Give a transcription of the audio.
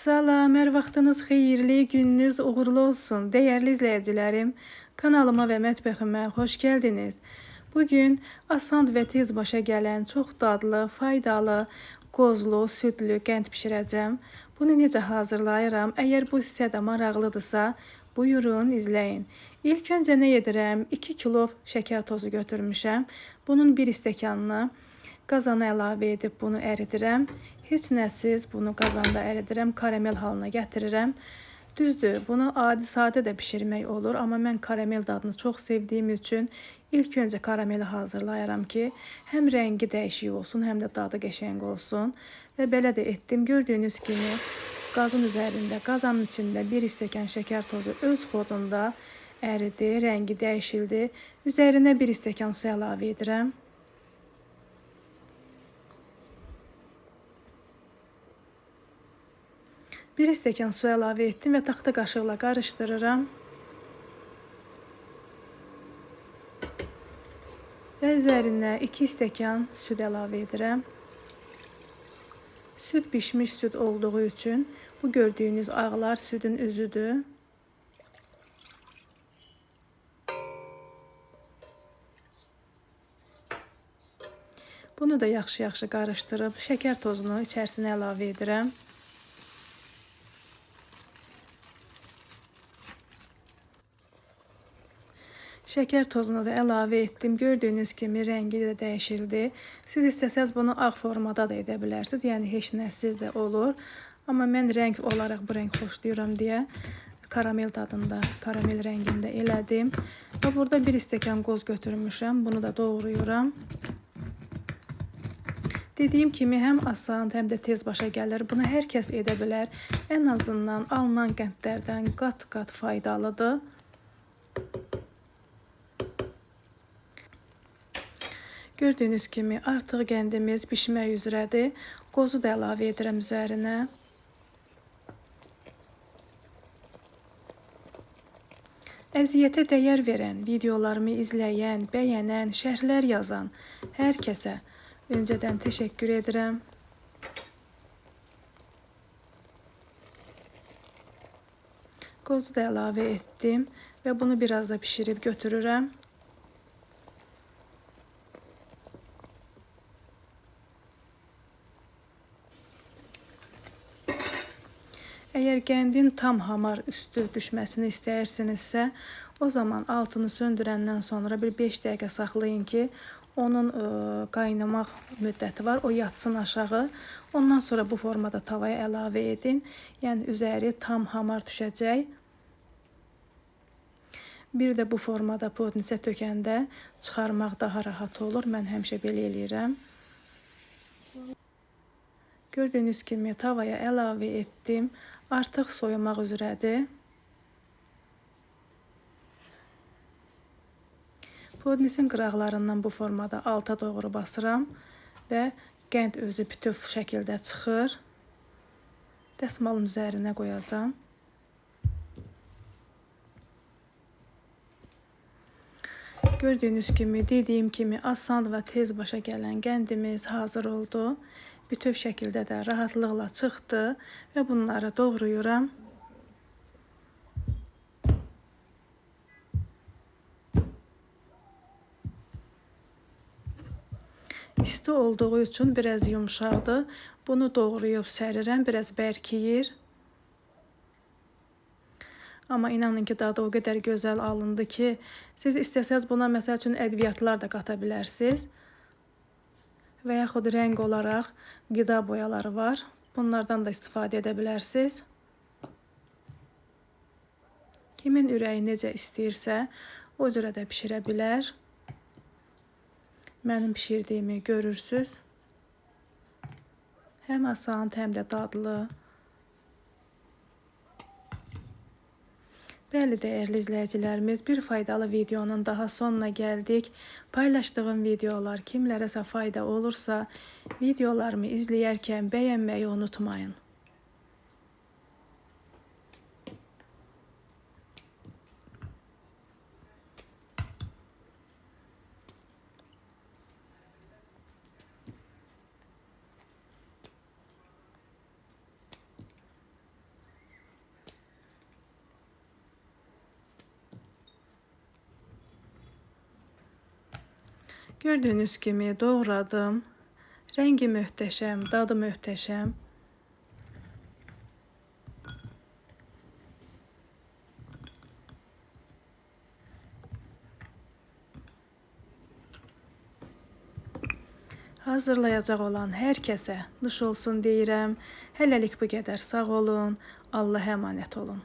Salam, hər vaxtınız xeyirli, gününüz uğurlu olsun. Dəyərli izləyicilərim, kanalıma və mətbəximə xoş gəldiniz. Bugün asan və tez başa gələn, çox dadlı, faydalı, qozlu, südlü qənd bişirəcəm. Bunu necə hazırlayıram? Əgər bu sizə də maraqlıdırsa, buyurun, izləyin. İlk öncə nə edirəm? 2 kilo şəkər tozu götürmüşəm. Bunun bir stəkanını qazana əlavə edib bunu əridirəm. Heç nəsiz bunu qazanda əridirəm, karamel halına gətirirəm. Düzdür, bunu adi sadə də bişirmək olur, amma mən karamel dadını çox sevdiyim üçün ilk öncə karameli hazırlayıram ki, həm rəngi dəyişik olsun, həm də dadı qəşəng olsun. Və belə də etdim. Gördüyünüz kimi qazın üzərində, qazanın içində bir stəkan şəkər tozu öz xodunda əridi, rəngi dəyişildi. Üzərinə bir stəkan su əlavə edirəm. Bir stəkan su əlavə etdim və taxta qaşıqla qarışdırıram. Və üzərinə 2 stəkan süd əlavə edirəm. Süd bişmiş süd olduğu üçün bu gördüyünüz ağlar südün özüdür. Bunu da yaxşı-yaxşı qarışdırıb şəkər tozunu içərisinə əlavə edirəm. Şəkər tozunu da əlavə etdim. Gördüyünüz kimi rəngi də dəyişildi. Siz istəsəz bunu ağ formada da edə bilərsiniz. Yəni heç nəsiz də olur. Amma mən rəng olaraq bu rəng xoşlayıram deyə karamel dadında, karamel rəngində elədim. Və burada bir stəkan qoz götürmüşəm. Bunu da doğrayıram. Dediyim kimi həm asan, həm də tez başa gəlir. Bunu hər kəs edə bilər. Ən azından alınan qəndlərdən qat-qat faydalıdır. Gördüyünüz kimi artıq qəndimiz bişmək üzrədir. Qozu da əlavə edirəm üzərinə. Əziyyətə dəyər verən, videolarımı izləyən, bəyənən, şərhlər yazan hər kəsə öncədən təşəkkür edirəm. Qozu da əlavə etdim və bunu biraz da pişirib götürürəm. Əgər qəndin tam hamar üstü düşməsini istəyirsinizsə, o zaman altını söndürəndən sonra bir 5 dəqiqə saxlayın ki, onun qaynamaq müddəti var, o yatsın aşağı. Ondan sonra bu formada tavaya əlavə edin. Yəni üzəri tam hamar düşəcək. Bir də bu formada podnisə tökəndə çıxarmaq daha rahat olur. Mən həmişə belə eləyirəm. Gördüyünüz kimi tavaya əlavə etdim. Artıq soyumaq üzrədir. Podnisin qıraqlarından bu formada alta doğru basıram və qənd özü bütöv şəkildə çıxır. Dəsmalın üzərinə qoyacağam. Gördüyünüz kimi, dediyim kimi asan və tez başa gələn qəndimiz hazır oldu. Bütöv şəkildə də rahatlıqla çıxdı və bunları doğrayıram. İsti olduğu üçün biraz yumşaqdır. Bunu doğrayıb sərirəm, biraz bərkiyir. Amma inanın ki, dadı o qədər gözəl alındı ki, siz istəsəz buna məsəl üçün ədviyyatlar da qata bilərsiniz. Və yaxud rəng olaraq qida boyaları var. Bunlardan da istifadə edə bilərsiniz. Kimin ürəyi necə istəyirsə, o cürə də bişirə bilər. Mənim bişirdiyimi görürsünüz. Həm asan, həm də dadlı. Bəli, dəyərli izləyicilərimiz, bir faydalı videonun daha sonuna gəldik. Paylaşdığım videolar kimlərəsə fayda olursa, videolarımı izləyərkən bəyənməyi unutmayın. Gördüyünüz kimi doğradım. Rəngi möhtəşəm, dadı möhtəşəm. Hazırlayacaq olan hər kəsə nuş olsun deyirəm. Hələlik bu qədər. Sağ olun. Allah'a emanet olun.